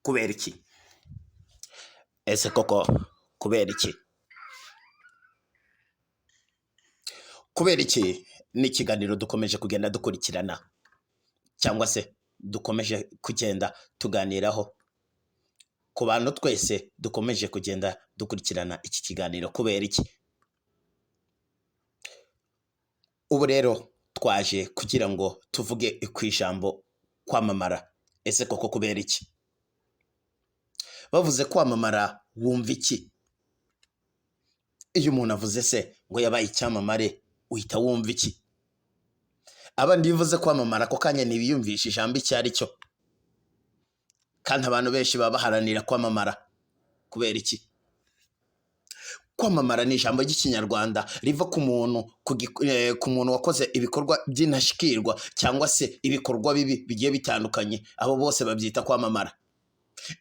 Kubera iki? Ese koko kubera iki? Kubera iki ni ikiganiro dukomeje kugenda dukurikirana cyangwa se dukomeje kugenda tuganiraho. Ku bantu twese dukomeje kugenda dukurikirana iki kiganiro kubera iki? Ubu rero twaje kugira ngo tuvuge ku ijambo kwamamara. Ese koko kubera iki? Bavuze kwamamara wumva iki? Iyo umuntu avuze se ngo yabaye icyamamare uhita wumva iki? Abandi iyo uvuze kwamamara ako kanya ntibiyumvisha ijambo icyo ari cyo. Kandi abantu benshi baba baharanira kwamamara. Kubera iki? Kwamamara ni ijambo ry'Ikinyarwanda riva ku muntu ku muntu wakoze ibikorwa by'indashyikirwa cyangwa se ibikorwa bibi bigiye bitandukanye, abo bose babyita kwamamara.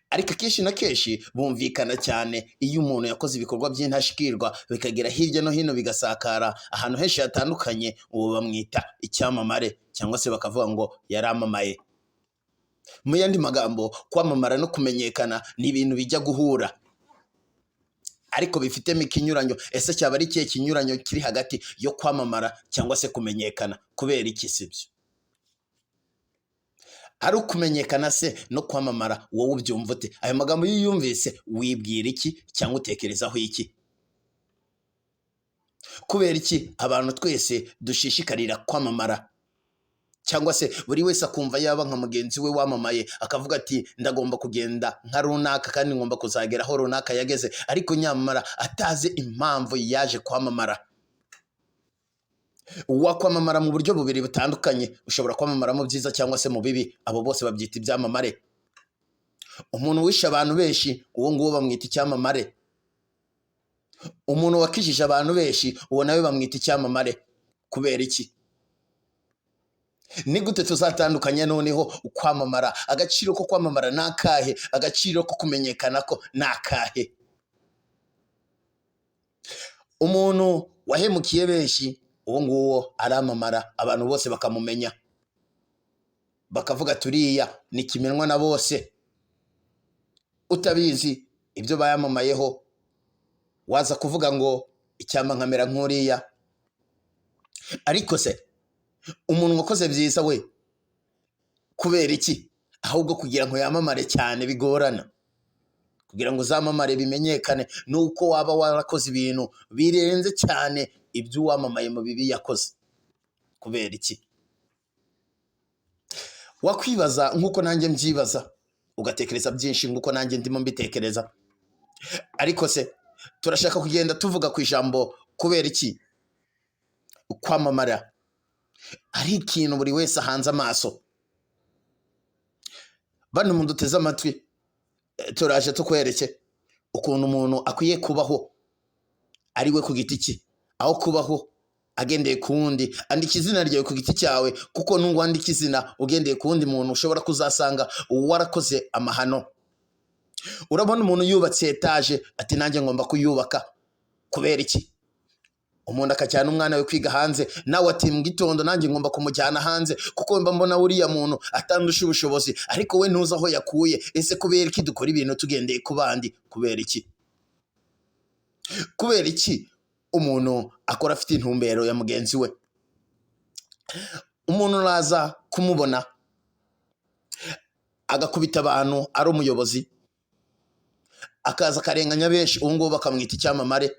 Ariko akenshi na kenshi bumvikana cyane iyo umuntu yakoze ibikorwa by'indashyikirwa bikagera hirya no hino bigasakara ahantu henshi hatandukanye, uwo bamwita icyamamare cyangwa se bakavuga ngo yaramamaye. Mu yandi magambo, kwamamara no kumenyekana ni ibintu bijya guhura ariko bifitemo ikinyuranyo. Ese cyaba ari ikihe kinyuranyo kiri hagati yo kwamamara cyangwa se kumenyekana? Kubera iki si byo? Ari ukumenyekana se no kwamamara wowe ubyumva ute? Ayo magambo iyo uyumvise wibwira iki cyangwa utekerezaho iki? Kubera iki abantu twese dushishikarira kwamamara? Cyangwa se buri wese akumva yaba nka mugenzi we wamamaye, akavuga ati ndagomba kugenda nka runaka kandi ngomba kuzagera aho runaka yageze, ariko nyamara atazi impamvu yaje kwamamara. Wakwamamara mu buryo bubiri butandukanye, ushobora kwamamara mu byiza cyangwa se mu bibi, abo bose babyita ibyamamare. Umuntu wishe abantu benshi, uwo nguwo bamwita icyamamare. Umuntu wakijije abantu benshi, uwo nawe bamwita icyamamare. Kubera iki? Ni gute tuzatandukanya noneho kwamamara? Agaciro ko kwamamara ni akahe? Agaciro ko kumenyekana ko ni akahe? Umuntu wahemukiye benshi, uwo nguwo aramamara, abantu bose bakamumenya, bakavuga turiya ni kimenwa na bose. Utabizi ibyo bayamamayeho waza kuvuga ngo icyampa nkamera nk'uriya. Ariko se umuntu wakoze byiza we kubera iki? Ahubwo kugira ngo yamamare cyane bigorana, kugira ngo uzamamare bimenyekane ni uko waba warakoze ibintu birenze cyane ibyo uwamamaye mu bibi yakoze. Kubera iki? Wakwibaza nk'uko nanjye mbyibaza, ugatekereza byinshi nk'uko nanjye ndimo mbitekereza. Ariko se turashaka kugenda tuvuga ku ijambo kubera iki kwamamara ari ikintu buri wese ahanze amaso. Bano muduteze amatwi, turaje tukwereke ukuntu umuntu akwiye kubaho ari we ku giti cye, aho kubaho agendeye ku wundi. Andika izina ryawe ku giti cyawe, kuko nungwandika izina ugendeye ku wundi muntu ushobora kuzasanga warakoze amahano. Urabona umuntu yubatse etaje ati nanjye ngomba kuyubaka. Kubera iki? Umuntu akajyana umwana we kwiga hanze, nawe ati mu gitondo nanjye ngomba kumujyana hanze kuko mba mbona uriya muntu atandusha ubushobozi, ariko we ntuzi aho yakuye. Ese kubera iki dukora ibintu tugendeye ku bandi? Kubera iki? Kubera iki umuntu akora afite intumbero ya mugenzi we? Umuntu uraza kumubona agakubita abantu ari umuyobozi, akaza akarenganya benshi, ubu ngubu bakamwita icyamamare.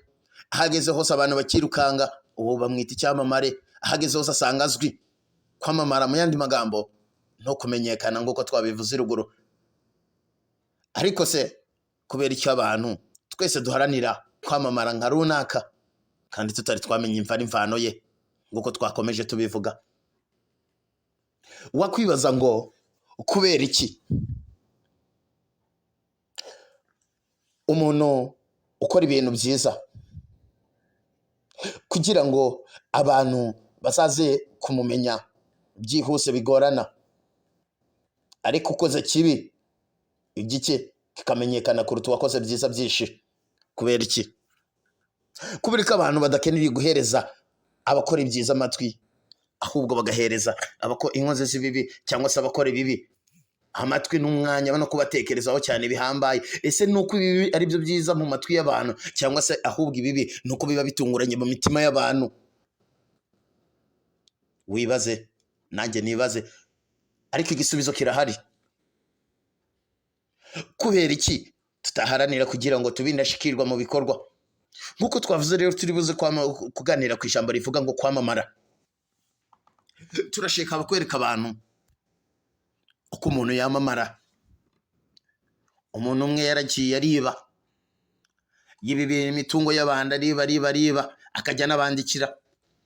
Ahageze hose abantu bakirukanga, ubu bamwita icyamamare. Ahageze hose asanga azwi. Kwamamara mu yandi magambo no kumenyekana nk'uko twabivuze ruguru. Ariko se kubera icyo abantu twese duharanira kwamamara nka runaka kandi tutari twamenya imva n'imvano ye nk'uko twakomeje tubivuga? Wakwibaza ngo kubera iki umuntu ukora ibintu byiza kugira ngo abantu bazaze kumumenya byihuse bigorana, ariko ukoze kibi igike kikamenyekana kuruta uwakoze byiza byinshi? Kubera iki? Kubera ko abantu badakeneye guhereza abakora ibyiza amatwi, ahubwo bagahereza inkozi z'ibibi cyangwa se abakora ibibi. Amatwi n'umwanya no kubatekerezaho cyane bihambaye. Ese ni uko ibibi ari byo byiza mu matwi y'abantu, cyangwa se ahubwo ibibi ni uko biba bitunguranye mu mitima y'abantu? Wibaze, nanjye nibaze, ariko igisubizo kirahari. Kubera iki tutaharanira kugira ngo tube indashyikirwa mu bikorwa? Nk'uko twavuze rero, turi buze kuganira ku ijambo rivuga ngo kwamamara. Turashaka kwereka abantu uko umuntu yamamara. Umuntu umwe yaragiye ariba, yibibira imitungo y'abandi, ariba, ariba, ariba, akajya anabandikira.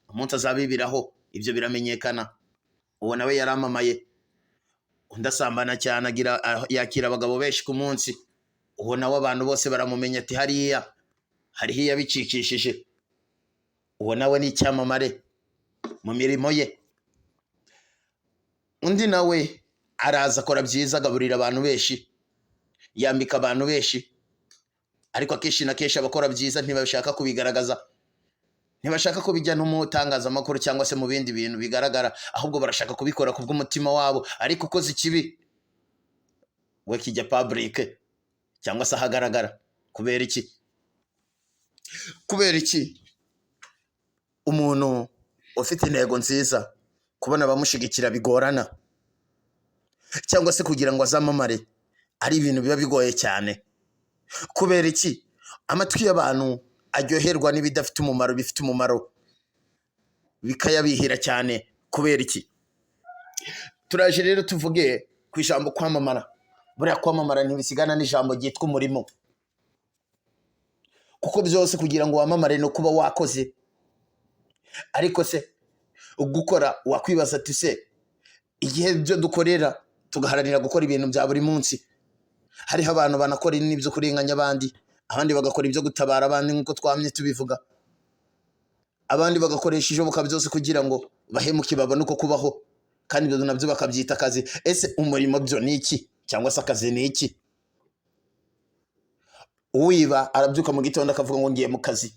Umunsi azabibiraho, ibyo biramenyekana, uwo nawe yaramamaye. Undi asambana cyane, agira yakira abagabo benshi ku munsi, uwo nawe abantu bose baramumenya, ati hariya hariho iyabicikishije. Uwo nawe ni icyamamare mu mirimo ye. Undi nawe araza akora byiza, agaburira abantu benshi, yambika abantu benshi. Ariko akenshi na kenshi abakora byiza ntibashaka kubigaragaza, ntibashaka ko bijya no mu itangazamakuru cyangwa se mu bindi bintu bigaragara, ahubwo barashaka kubikora ku bw'umutima wabo. Ariko ukoze ikibi we kijya public cyangwa se ahagaragara. Kubera iki? Kubera iki umuntu ufite intego nziza kubona abamushyigikira bigorana, cyangwa se kugira ngo azamamare ari ibintu biba bigoye cyane? Kubera iki amatwi y'abantu aryoherwa n'ibidafite umumaro, bifite umumaro bikayabihira cyane? Kubera iki? Turaje rero tuvuge ku ijambo kwamamara. Buriya kwamamara ntibisigana n'ijambo ryitwa umurimo, kuko byose kugira ngo wamamare ni ukuba wakoze. Ariko se gukora, wakwibaza ati se igihe ibyo dukorera tugaharanira gukora ibintu bya buri munsi, hariho abantu banakora n'ibyo kurenganya abandi, abandi bagakora ibyo gutabara abandi nk'uko twamye tubivuga, abandi bagakoresha ishoboka byose kugira ngo bahemuke babone uko kubaho, kandi ibyo nabyo bakabyita akazi. Ese umurimo byo ni iki, cyangwa se akazi ni iki? Uwiba arabyuka mu gitondo akavuga ngo ngiye mu kazi,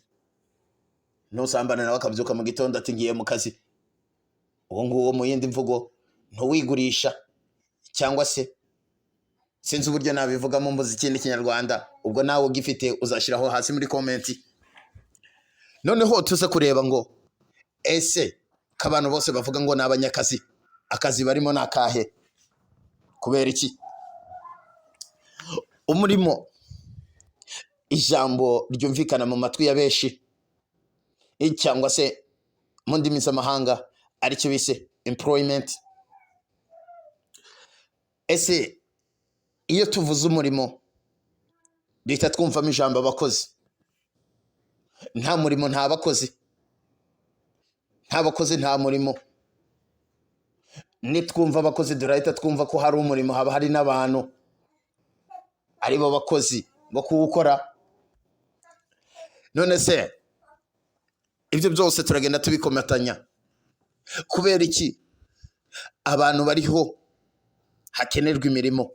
ntusambana nawe akabyuka mu gitondo ati ngiye mu kazi. Uwo nguwo mu yindi mvugo ntuwigurisha, cyangwa se sinzi uburyo nabivugamo, mbuze ikindi Kinyarwanda. Ubwo nawe ugifite uzashyiraho hasi muri comment. Noneho tuze kureba ngo ese ko abantu bose bavuga ngo ni abanyakazi, akazi barimo ni akahe? Kubera iki umurimo, ijambo ryumvikana mu matwi ya benshi, cyangwa se mu ndimi z'amahanga aricyo bise employment? Ese iyo tuvuze umurimo duhita twumvamo ijambo abakozi? Nta murimo nta bakozi, nta bakozi nta murimo. Nitwumva abakozi durahita twumva ko hari umurimo, haba hari n'abantu aribo bakozi bo kuwukora. None se ibyo byose turagenda tubikomatanya. Kubera iki abantu bariho hakenerwa imirimo?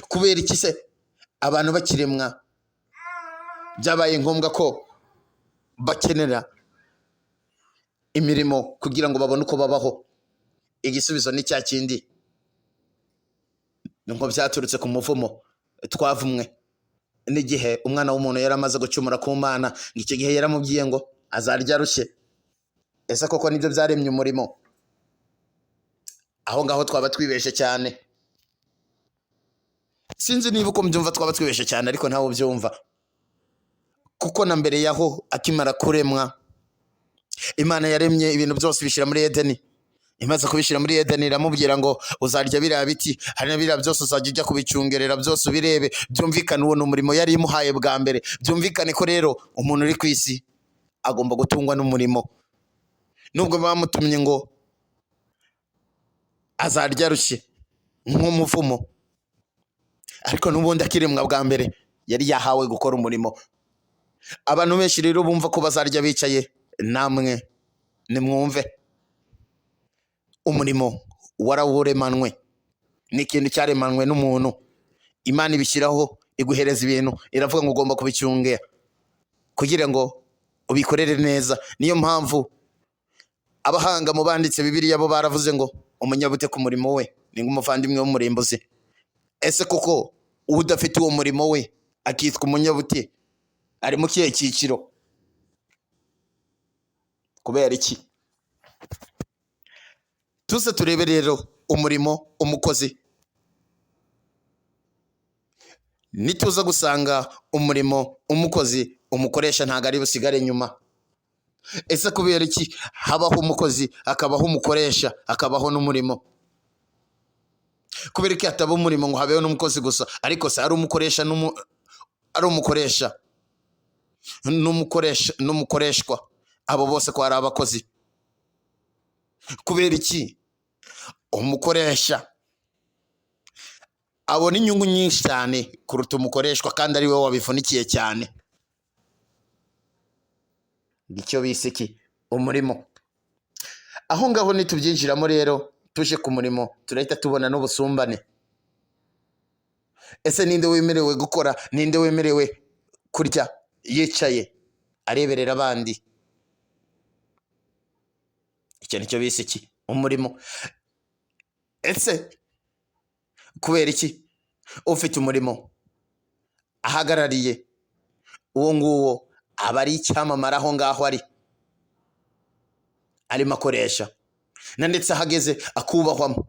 Kubera iki se abantu bakiremwa byabaye ngombwa ko bakenera imirimo kugira ngo babone uko babaho? Igisubizo ni cya kindi, ngo byaturutse ku muvumo twavumwe n'igihe umwana w'umuntu yari amaze gucumura ku Mana. Icyo gihe yaramubwiye ngo azarya arushye. Ese koko nibyo byaremye umurimo? Aho ngaho twaba twibeshye cyane. Sinzi niba uko mbyumva twaba twibeshye cyane, ariko ntawe ubyumva, kuko na mbere yaho akimara kuremwa, Imana yaremye ibintu byose ibishyira muri Edeni. Imaze kubishyira muri Edeni, iramubwira ngo uzarya biriya biti, hari na biriya byose uzajya ujya kubicungerera byose ubirebe. Byumvikane uwo ni umurimo yari imuhaye bwa mbere. Byumvikane ko rero umuntu uri ku isi agomba gutungwa n'umurimo, nubwo bamutumye ngo azarya arushye nk'umuvumo, ariko n'ubundi akiremwa bwa mbere yari yahawe gukora umurimo. Abantu benshi rero bumva ko bazarya bicaye, namwe nimwumve, umurimo warawuremanwe, ni ikintu cyaremanwe n'umuntu. Imana ibishyiraho, iguhereza ibintu, iravuga ngo ugomba kubicungira kugira ngo ubikorere neza. Niyo mpamvu abahanga mu banditse Bibiliya bo baravuze ngo umunyabute ku murimo we. Ni nk'umuvandimwe w'umurimbuzi. Ese koko udafite uwo murimo we akitwa umunyabute ari mu kihe cyiciro? Kubera iki? Tuze turebe rero umurimo umukozi. Nituza gusanga umurimo umukozi, umukoresha ntabwo ari busigare inyuma. Ese kubera iki habaho umukozi, hakabaho umukoresha, hakabaho n'umurimo? Kubera iki hataba umurimo ngo habeho n'umukozi gusa? Ariko se ari umukoresha ari umukoresha n'umukoresha n'umukoreshwa, abo bose ko ari abakozi? Kubera iki umukoresha abona inyungu nyinshi cyane kuruta umukoreshwa kandi ari we wabivunikiye cyane? Icyo bise iki? Umurimo. Aho ngaho nitubyinjiramo rero tuje ku murimo, turahita tubona n'ubusumbane. Ese ninde wemerewe gukora? Ninde wemerewe kurya yicaye areberera abandi? Icyo nicyo bise iki? Umurimo. Ese kubera iki ufite umurimo ahagarariye uwo nguwo aba ari icyamamare aho ngaho ari arimo akoresha, na ndetse ahageze akubahwamo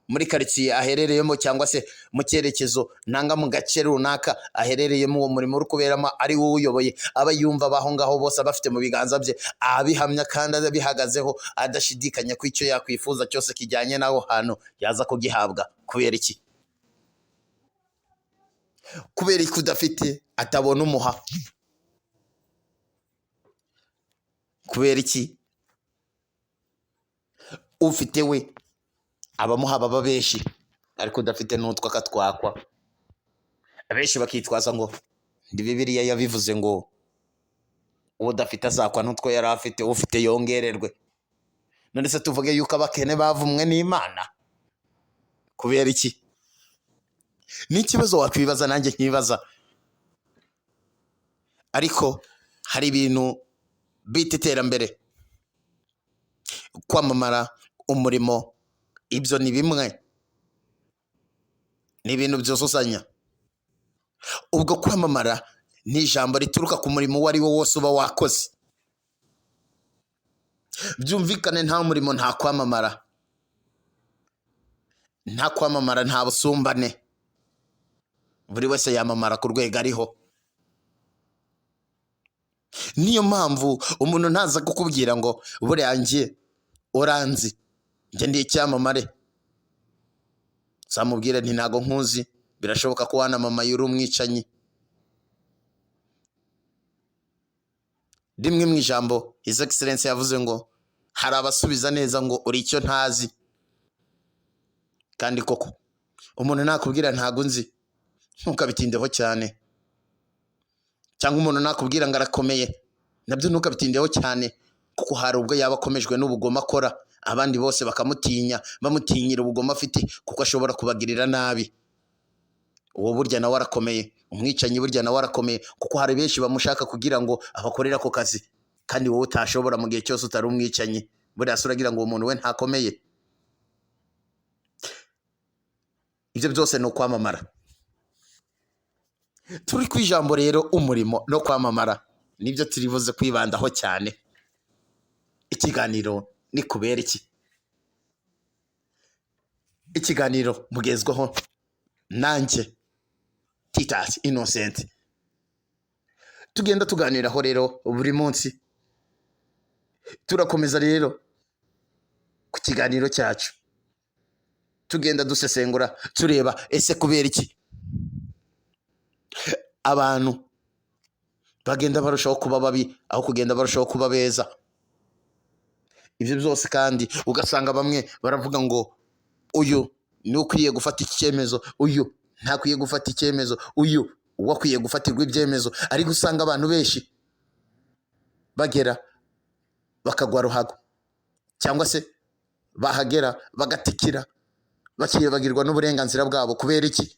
muri karitsiye aherereyemo, cyangwa se mu cyerekezo nanga mu gace runaka aherereyemo, uwo murimo uri kuberamo ari wo uwuyoboye, aba yumva abaho ngaho bose abafite mu biganza bye, abihamya kandi abihagazeho adashidikanya ko icyo yakwifuza cyose kijyanye n'aho hantu yaza kugihabwa. Kubera iki? Kubera iki udafite atabona umuha? Kubera iki ufite we abamuha baba benshi, ariko udafite n'utwo akatwakwa? Abenshi bakitwaza ngo ndi Bibiliya yabivuze ngo uwo udafite azakwa n'utwo yari afite, ufite yongererwe. None se tuvuge yuko abakene bavumwe n'Imana? Kubera iki? Ni ikibazo wakwibaza, nanjye nkibaza. Ariko hari ibintu bita iterambere, kwamamara, umurimo, ibyo ni bimwe, ni ibintu byuzuzanya. Ubwo kwamamara ni ijambo rituruka ku murimo uwo ari wo wose uba wakoze. Byumvikane, nta murimo nta kwamamara, nta kwamamara nta busumbane. Buri wese yamamara ku rwego ariho. Niyo mpamvu umuntu ntaza kukubwira ngo buriya njye uranzi, njye ndi icyamamare. Zamubwire nti ntago nkuzi, birashoboka ko wanamamaye uri umwicanyi. Rimwe mu ijambo His Excellency yavuze ngo hari abasubiza neza ngo uri icyo ntazi. Kandi koko umuntu nakubwira ntago nzi, ntukabitindeho cyane. Cyangwa umuntu nakubwira ngo arakomeye, nabyo ntukabitindeho cyane, kuko hari ubwo yaba akomejwe n'ubugome akora, abandi bose bakamutinya, bamutinyira ubugome afite kuko ashobora kubagirira nabi. Uwo burya nawe arakomeye, umwicanyi burya nawe arakomeye, kuko hari benshi bamushaka kugira ngo abakorere ako kazi, kandi wowe utashobora mu gihe cyose utari umwicanyi. Buriya se uragira ngo uwo muntu we ntakomeye? Ibyo byose ni ukwamamara. Turi ku ijambo rero umurimo no kwamamara, nibyo turi buze kwibandaho cyane. Ikiganiro ni kubera iki? Ikiganiro mugezwaho nanjye Titus Innocent. Tugenda tuganiraho rero buri munsi. Turakomeza rero ku kiganiro cyacu, tugenda dusesengura tureba ese kubera iki abantu bagenda barushaho kuba babi aho kugenda barushaho kuba beza. Ibyo byose kandi ugasanga bamwe baravuga ngo uyu ni ukwiye gufata iki cyemezo, uyu ntakwiye gufata icyemezo, uyu uwo akwiye gufatirwa ibyemezo. Ariko usanga abantu benshi bagera bakagwa ruhago, cyangwa se bahagera bagatikira, bakibagirwa n'uburenganzira bwabo. Kubera iki?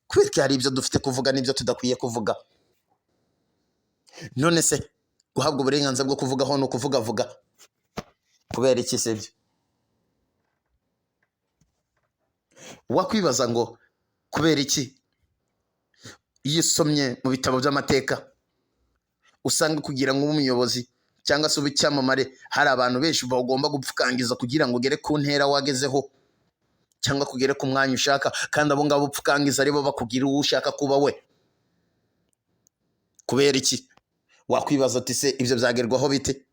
Kubera ko hari ibyo dufite kuvuga n'ibyo tudakwiye kuvuga. None se guhabwa uburenganzira bwo kuvugaho ni ukuvugavuga? Kubera iki se ibyo? Wakwibaza ngo kubera iki? Iyo usomye mu bitabo by'amateka usanga kugira ngo ube umuyobozi cyangwa se ube icyamamare, hari abantu benshi bagomba gupfukangiza kugira ngo ugere ku ntera wagezeho cyangwa kugere ku mwanya ushaka, kandi abo ngabo upfukangiza aribo bakugira uwo ushaka kuba we. Kubera iki? Wakwibaza ati se ibyo byagerwaho bite?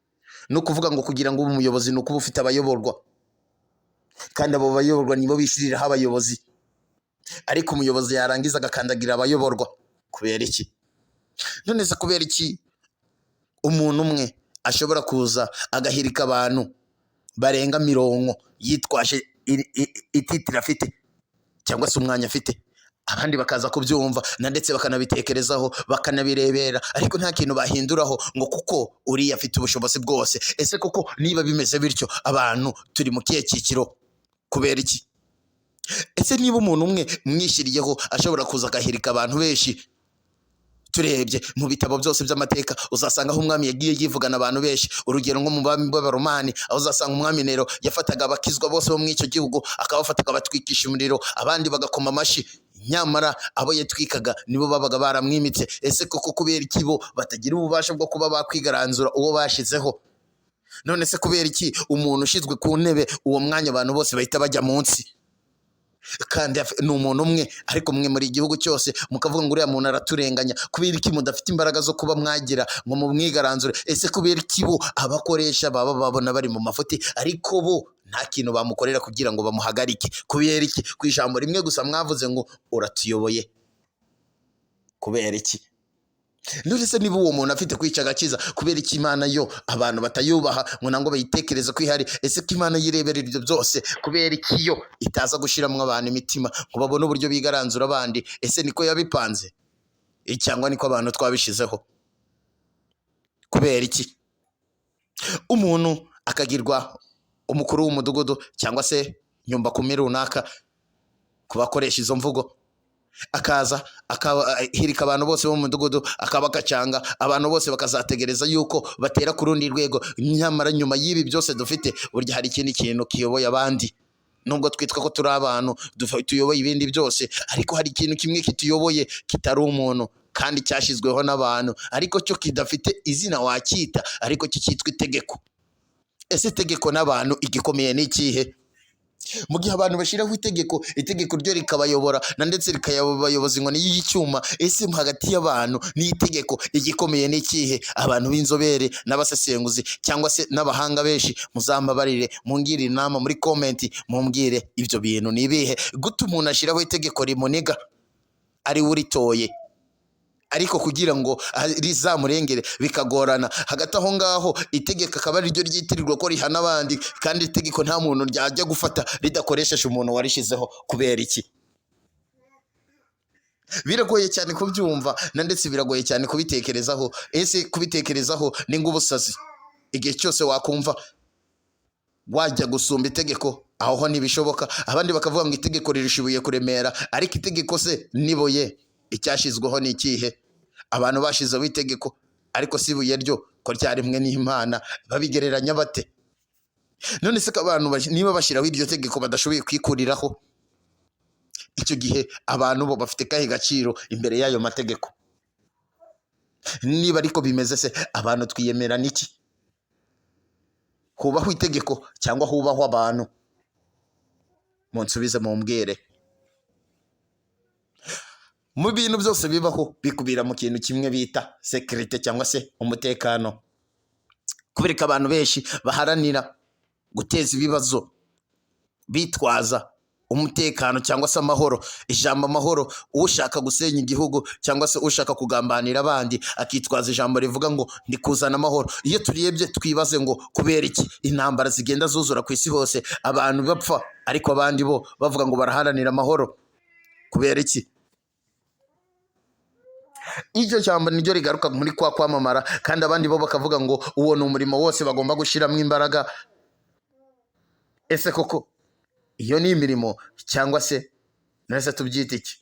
Ni ukuvuga ngo kugira ngo ube umuyobozi ni ukuba ufite abayoborwa, kandi abo bayoborwa nibo bishyiriraho abayobozi, ariko umuyobozi yarangiza agakandagira abayoborwa. Kubera iki? None se kubera iki umuntu umwe ashobora kuza agahirika abantu barenga 40 yitwaje ititiro afite cyangwa se umwanya afite, abandi bakaza kubyumva na ndetse bakanabitekerezaho bakanabirebera, ariko nta kintu bahinduraho ngo kuko uriya afite ubushobozi bwose? Ese koko niba bimeze bityo, abantu turi mu kihe cyiciro? Kubera iki? Ese niba umuntu umwe mwishyiriyeho ashobora kuza agahirika abantu benshi, turebye mu bitabo byose by'amateka uzasanga aho umwami yagiye yivugana abantu benshi. Urugero nko mu bami b'Abaromani, aho uzasanga umwami Nero yafataga abakizwa bose bo muri icyo gihugu akabafata akabatwikisha umuriro, abandi bagakoma amashyi, nyamara abo yatwikaga nibo babaga baramwimitse. Ese koko kubera iki bo batagira ububasha bwo kuba bakwigaranzura uwo bashyizeho? None se kubera iki umuntu ushyizwe ku ntebe uwo mwanya abantu bose bahita bajya munsi, kandi ni umuntu umwe, ariko mwe muri igihugu cyose mukavuga ngo uriya muntu araturenganya? Kubera iki mudafite imbaraga zo kuba mwagira ngo mumwigaranzure? Ese kubera iki bo abakoresha baba babona bari mu mafuti, ariko bo nta kintu bamukorera kugira ngo bamuhagarike? Kubera iki? Ku ijambo rimwe gusa mwavuze ngo uratuyoboye. Kubera iki? None se niba uwo muntu afite kwica agakiza, kubera iki Imana yo abantu batayubaha ngo nangwa bayitekereze ko ihari? Ese ko Imana yirebera ibyo byose, kubera iki yo itaza gushyiramo abantu imitima ngo babone uburyo bigaranzura abandi? Ese niko yabipanze cyangwa niko abantu twabishyizeho? Kubera iki umuntu akagirwa umukuru w'umudugudu cyangwa se nyumba kumi runaka, ku bakoresha izo mvugo, akaza akahirika abantu bose bo mu mudugudu, akabakacanga, abantu bose bakazategereza yuko batera ku rundi rwego, nyamara nyuma y'ibi byose dufite, burya hari ikindi kintu kiyoboye abandi? Nubwo twitwa ko turi abantu tuyoboye ibindi byose, ariko hari ikintu kimwe kituyoboye kitari umuntu kandi cyashyizweho n'abantu, ariko cyo kidafite izina wacyita, ariko cyo cyitwa itegeko. Ese itegeko n'abantu igikomeye ni ikihe? Mu gihe abantu bashyiraho itegeko, itegeko ryo rikabayobora na ndetse rikabayoboza inkoni y'icyuma, ese hagati y'abantu n'itegeko igikomeye ni ikihe? Abantu b'inzobere n'abasesenguzi cyangwa se n'abahanga benshi, muzambabarire mungire inama muri comment, mumbwire ibyo bintu ni ibihe. Gute umuntu ashyiraho itegeko rimuniga ari we uritoye, ariko kugira ngo rizamurengere bikagorana? Hagati aho ngaho itegeko akaba ariryo ryitirirwa ko rihana abandi, kandi itegeko nta muntu ryajya gufata ridakoresheje umuntu warishyizeho. Kubera iki? Biragoye cyane kubyumva na ndetse biragoye cyane kubitekerezaho. Ese kubitekerezaho ni nk'ubusazi? Igihe cyose wakumva wajya gusumba itegeko, aho ho ntibishoboka. Abandi bakavuga ngo itegeko rirusha kuremera, ariko itegeko se n'ibuye icyashyizweho ni ikihe? Abantu bashyizeho itegeko, ariko si ibuye ryo ko ryaremwe n'Imana, babigereranya bate? None se ko abantu niba bashyiraho iryo tegeko badashoboye kwikuriraho, icyo gihe abantu bo bafite kahe gaciro imbere y'ayo mategeko? Niba ariko bimeze se, abantu twiyemera n'iki? Hubahwa itegeko cyangwa hubahwa abantu? Munsubize mumbwire. Mu bintu byose bibaho bikubira mu kintu kimwe bita sécurité cyangwa se umutekano. Kubera ko abantu benshi baharanira guteza ibibazo bitwaza umutekano cyangwa se amahoro, ijambo amahoro, ushaka gusenya igihugu cyangwa se ushaka kugambanira abandi akitwaza ijambo rivuga ngo ndi kuzana amahoro. Iyo turebye twibaze ngo kubera iki intambara zigenda zuzura ku isi hose, abantu bapfa, ariko abandi bo bavuga ngo baraharanira amahoro? Kubera iki? Iryo jambo niryo rigaruka muri kwa kwamamara, kandi abandi bo bakavuga ngo uwo ni umurimo wose bagomba gushyiramo imbaraga. Ese koko iyo ni imirimo cyangwa se nese tubyita iki?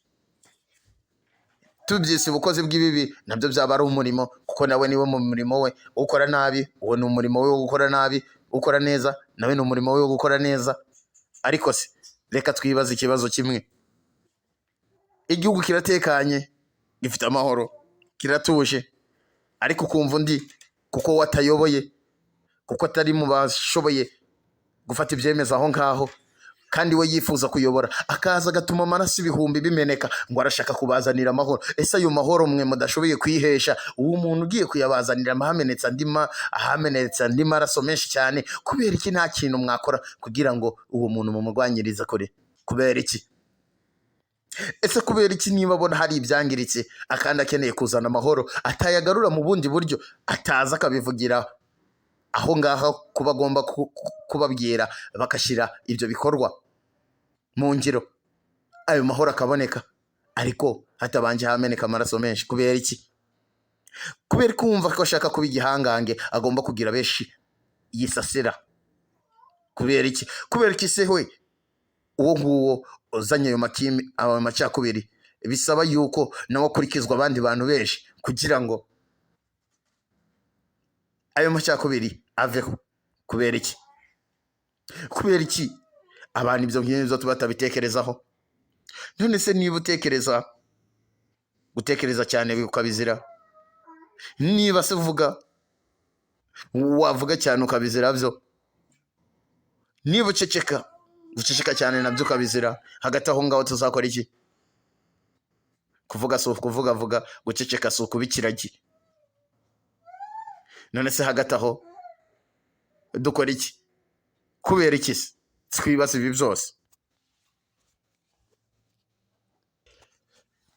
Tubyise ubukozi bw'ibibi, nabyo byaba ari umurimo, kuko nawe niwe mu murimo we. Ukora nabi, uwo ni umurimo we wo gukora nabi. Ukora neza, nawe ni umurimo we wo gukora neza. Ariko se Reka twibaze ikibazo kimwe. Igihugu kiratekanye, gifite amahoro, kiratuje, ariko ukumva undi kuko we atayoboye, kuko atari mu bashoboye gufata ibyemezo aho ngaho, kandi we yifuza kuyobora, akaza agatuma amaraso ibihumbi bimeneka ngo arashaka kubazanira amahoro. Ese ayo mahoro mwe mudashoboye kwihesha, uwo muntu ugiye kuyabazanira ahamenetse andi maraso menshi cyane, kubera iki nta kintu mwakora kugira ngo uwo muntu mumurwanyirize kure? Kubera iki? Ese kubera iki niba abona hari ibyangiritse akandi akeneye kuzana amahoro atayagarura mu bundi buryo, ataza akabivugira aho ngaho kuba agomba kubabwira bagashyira ibyo bikorwa mu ngiro, ayo mahoro akaboneka, ariko hatabanje hameneka amaraso menshi? Kubera iki? Kubera ko wumva ko ashaka kuba igihangange, agomba kugira benshi yisasira. Kubera iki? Kubera iki se we uwo nguwo uzanye ayo makimi, ayo macakubiri, bisaba yuko nawe akurikizwa abandi bantu benshi kugira ngo ayo macakubiri aveho? Kubera iki? Kubera iki abantu ibyo ngibyo tuba batabitekerezaho? None se niba utekereza gutekereza cyane ukabizira, niba se uvuga wavuga cyane ukabizira byo, niba uceceka guceceka cyane nabyo ukabizira, hagati aho ngaho tuzakora iki? Kuvuga si ukuvugavuga, guceceka si ukuba ikiragi. None se hagati aho dukora iki? Kubera iki se twibaza ibi byose?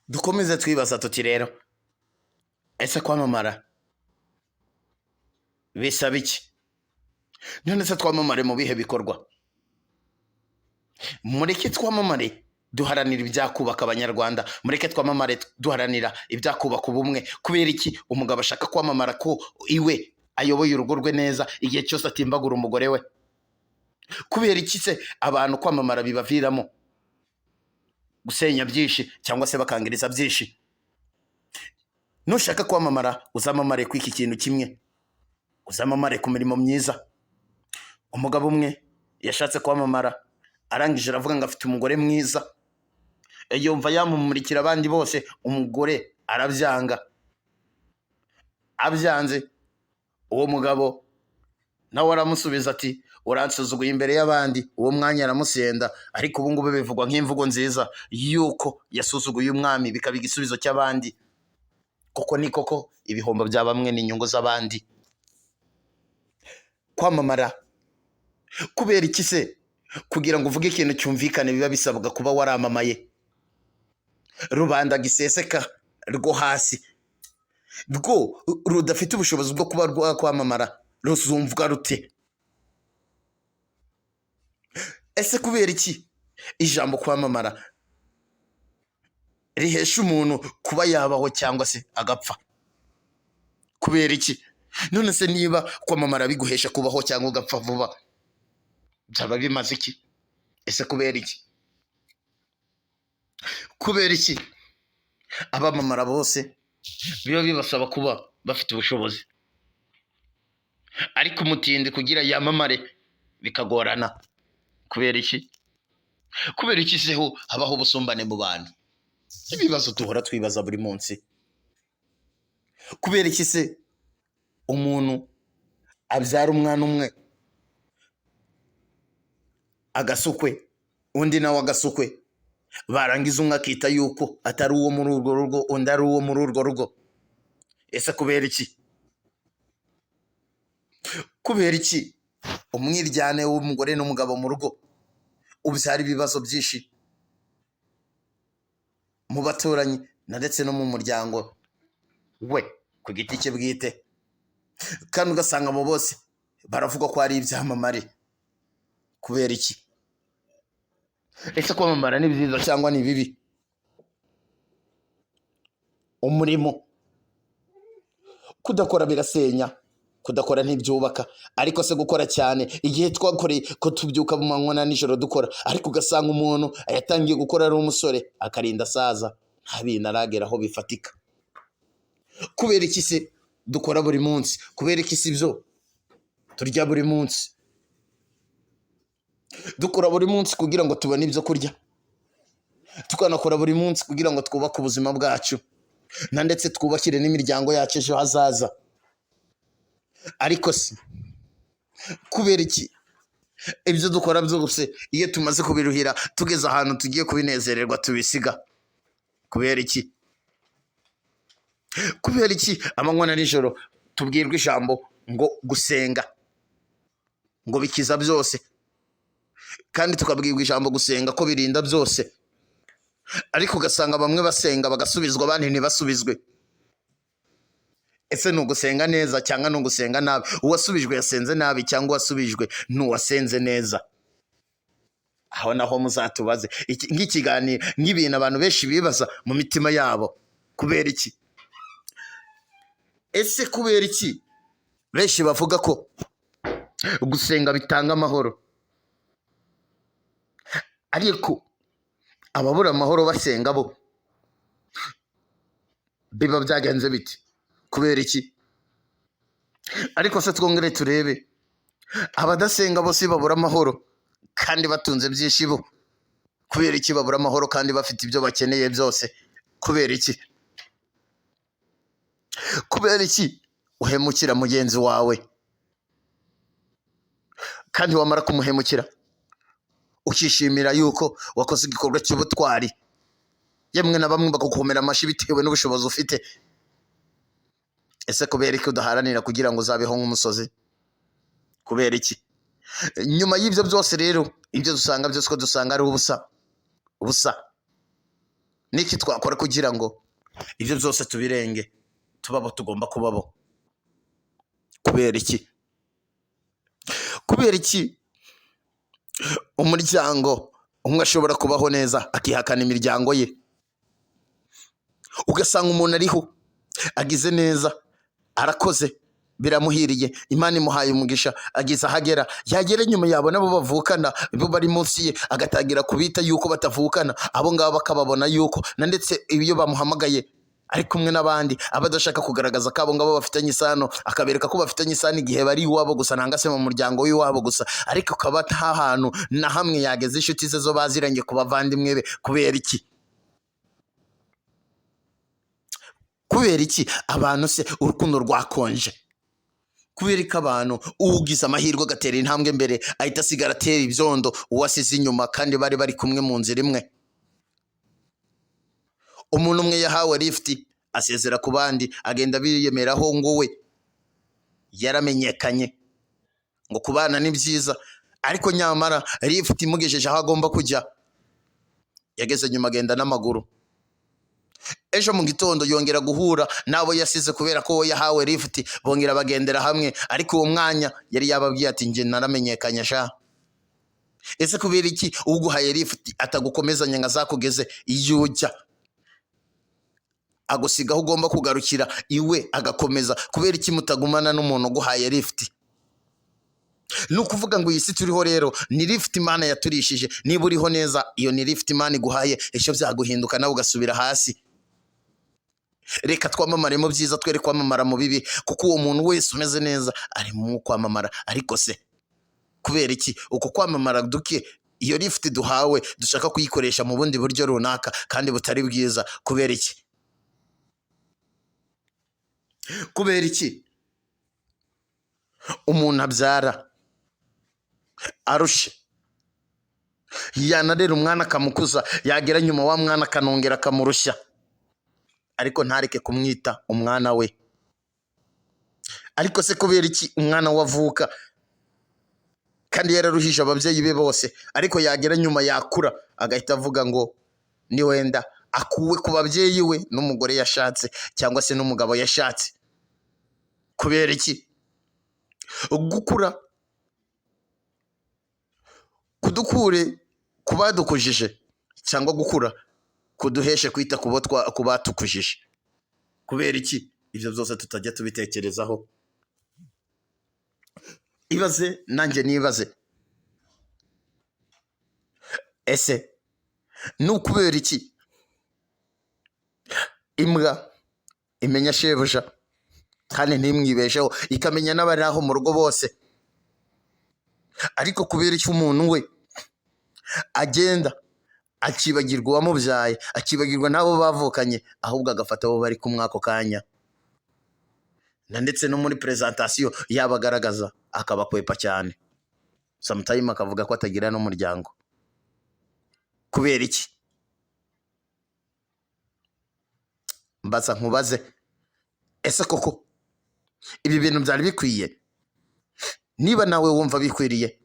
Dukomeze twibaza tuti rero, ese kwamamara bisaba iki? None se twamamare mu bihe bikorwa? Mureke twamamare duharanira ibyakubaka Abanyarwanda, mureke twamamare duharanira ibyakubaka ubumwe. Kubera iki umugabo ashaka kwamamara ko iwe ayoboye urugo rwe neza igihe cyose atimbagura umugore we? Kubera iki se abantu kwamamara bibaviramo gusenya byinshi cyangwa se bakangiriza byinshi? Nushaka kwamamara uzamamare ku iki kintu kimwe, uzamamare ku mirimo myiza. Umugabo umwe yashatse kwamamara, arangije aravuga ngo afite umugore mwiza, yumva yamumurikira abandi bose, umugore arabyanga. Abyanze, uwo mugabo nawe aramusubiza ati uransuzuguye imbere y'abandi. Uwo mwanya aramusenda, ariko ubu ngubu bivugwa nk'imvugo nziza yuko yasuzuguye umwami, bikaba igisubizo cy'abandi. Koko ni koko, ibihombo bya bamwe ni inyungu z'abandi. Kwamamara kubera iki se? Kugira ngo uvuge ikintu cyumvikane biba bisabwa kuba waramamaye. Rubanda giseseka rwo hasi rwo rudafite ubushobozi bwo kuba rwakwamamara ruzumvwa rute? Ese kubera iki ijambo kwamamara rihesha umuntu kuba yabaho cyangwa se agapfa? Kubera iki? None se niba kwamamara biguhesha kubaho cyangwa ugapfa vuba, byaba bimaze iki? Ese kubera iki? Kubera iki abamamara bose biba bibasaba kuba bafite ubushobozi, ariko umutindi kugira yamamare bikagorana? Kubera iki? Kubera iki se ho habaho ubusumbane mu bantu? Ibibazo duhora twibaza buri munsi. Kubera iki se umuntu abyara umwana umwe agasukwe, undi nawe agasukwe, barangiza umwe akita yuko atari uwo muri urwo rugo, undi ari uwo muri urwo rugo? Ese kubera iki? Kubera iki umwiryane w'umugore n'umugabo mu rugo ubyara ibibazo byinshi mu baturanyi na ndetse no mu muryango we ku giti cye bwite, kandi ugasanga abo bose baravuga ko ari ibyamamare? Kubera iki? Ese kwamamara ni byiza cyangwa ni bibi? Umurimo kudakora birasenya, kudakora ntibyubaka, ariko se gukora cyane, igihe twakoreye ko tubyuka mu manywa na nijoro dukora, ariko ugasanga umuntu yatangiye gukora ari umusore akarinda asaza nta bintu arageraho bifatika. Kubera iki se dukora buri munsi? Kubera iki si byo turya buri munsi? Dukora buri munsi kugira ngo tubone ibyo kurya, tukanakora buri munsi kugira ngo twubake ubuzima bwacu na ndetse twubakire n'imiryango yacu ejo hazaza. Ariko se kubera iki ibyo dukora byose iyo tumaze kubiruhira, tugeze ahantu tugiye kubinezererwa, tubisiga? Kubera iki? Kubera iki amanywa na nijoro tubwirwa ijambo ngo gusenga ngo bikiza byose, kandi tukabwirwa ijambo gusenga ko birinda byose, ariko ugasanga bamwe basenga bagasubizwa, abandi ntibasubizwe? Ese ni ugusenga neza cyangwa ni ugusenga nabi? Uwasubijwe yasenze nabi cyangwa uwasubijwe ni uwasenze neza? Aho naho muzatubaze. Nk'ikiganiro, nk'ibintu abantu benshi bibaza mu mitima yabo. Kubera iki? Ese kubera iki benshi bavuga ko gusenga bitanga amahoro, ariko ababura amahoro basenga bo biba byagenze biti? Kubera iki? Ariko se twongere turebe abadasenga bose babura amahoro kandi batunze byinshi, bo kubera iki babura amahoro kandi bafite ibyo bakeneye byose? Kubera iki? Kubera iki uhemukira mugenzi wawe, kandi wamara kumuhemukira ukishimira yuko wakoze igikorwa cy'ubutwari, yemwe na bamwe bakagukomera amashyi bitewe n'ubushobozi ufite? Ese kubera iki udaharanira kugira ngo uzabeho nk'umusozi? Kubera iki? Nyuma y'ibyo byose rero, ibyo dusanga byose ko dusanga ari ubusa ubusa. Niki twakora kugira ngo ibyo byose tubirenge, tubabo tugomba kubabo? Kubera iki? Kubera iki umuryango umwe ashobora kubaho neza akihakana imiryango ye? Ugasanga umuntu ariho agize neza, arakoze, biramuhiriye, Imana imuhaye umugisha, ageze ahagera, yagera nyuma yabona abo bavukana bo bari munsi ye, agatangira kubita yuko batavukana, abo ngabo bakababona yuko na ndetse iyo bamuhamagaye ari kumwe n'abandi aba adashaka kugaragaza ko abo ngabo bafitanye isano, akabereka ko bafitanye isano igihe bari iwabo gusa, nanga se mu muryango w'iwabo gusa, ariko akaba nta hantu na hamwe yageze inshuti ze zo baziranye ku bavandimwe be. Kubera iki? Kubera iki abantu se urukundo rwakonje? Kubera ko abantu ugize amahirwe agatera intambwe mbere ahita asigara atera ibyondo uwo asize inyuma, kandi bari bari kumwe mu nzira imwe. Umuntu umwe yahawe lifuti asezera ku bandi, agenda biyemeraho ngo we yaramenyekanye, ngo kubana ni byiza, ariko nyamara lifuti imugejeje aho agomba kujya, yageze nyuma agenda n'amaguru. Ejo mu gitondo yongera guhura n'abo yasize kubera ko we yahawe lifuti, bongera bagendera hamwe, ariko uwo mwanya yari yababwiye ati njye naramenyekanye sha. Ese kubera iki uguhaye lifuti atagukomezanya ngo azakugeze iyo ujya, agusiga aho ugomba kugarukira iwe agakomeza? Kubera iki mutagumana n'umuntu uguhaye lifuti? Ni ukuvuga ngo iyi si turiho rero ni lifuti Imana yaturishije. Niba uriho neza, iyo ni lifuti Imana iguhaye, ejo byaguhinduka nawe ugasubira hasi. Reka twamamare mu byiza, twere kwamamara mu bibi, kuko uwo muntu wese umeze neza ari mu kwamamara. Ariko se kubera iki uko kwamamara duke, iyo lifuti duhawe, dushaka kuyikoresha mu bundi buryo runaka kandi butari bwiza? Kubera iki? Kubera iki umuntu abyara arushe, yanarera umwana akamukuza, yagera nyuma wa mwana akanongera akamurushya, ariko ntareke kumwita umwana we? Ariko se kubera iki umwana we avuka kandi yararuhije ababyeyi be bose, ariko yagera nyuma yakura agahita avuga ngo ni wenda akuwe ku babyeyi we n'umugore yashatse cyangwa se n'umugabo yashatse? Kubera iki gukura kudukure ku badukujije, cyangwa gukura kuduheshe kwita ku batukujije? Kubera iki ibyo byose tutajya tubitekerezaho? Ibaze nanjye nibaze, ese ni ukubera iki imbwa imenya shebuja kandi ntimwibesheho, ikamenya n'abari aho mu rugo bose, ariko kubera iki umuntu we Agenda akibagirwa uwamubyaye, akibagirwa n'abo bavukanye, ahubwo agafata abo bari kumwe ako kanya, na ndetse no muri presentation yabagaragaza akabakwepa cyane. Sometime akavuga ko atagira n'umuryango. Kubera iki? Mbaza nkubaze, ese koko ibi bintu byari bikwiye? Niba nawe wumva bikwiriye,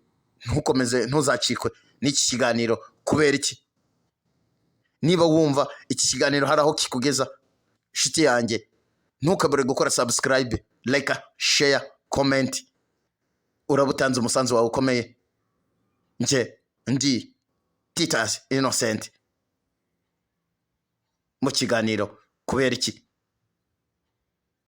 ntukomeze, ntuzacikwe n'iki kiganiro. Kubera iki? Niba wumva iki kiganiro hari aho kikugeza, inshuti yanjye, ntukabure gukora subscribe, like, share, comment. Uraba utanze umusanzu wawe ukomeye. Njye ndi Titus Innocent mu kiganiro Kubera Iki.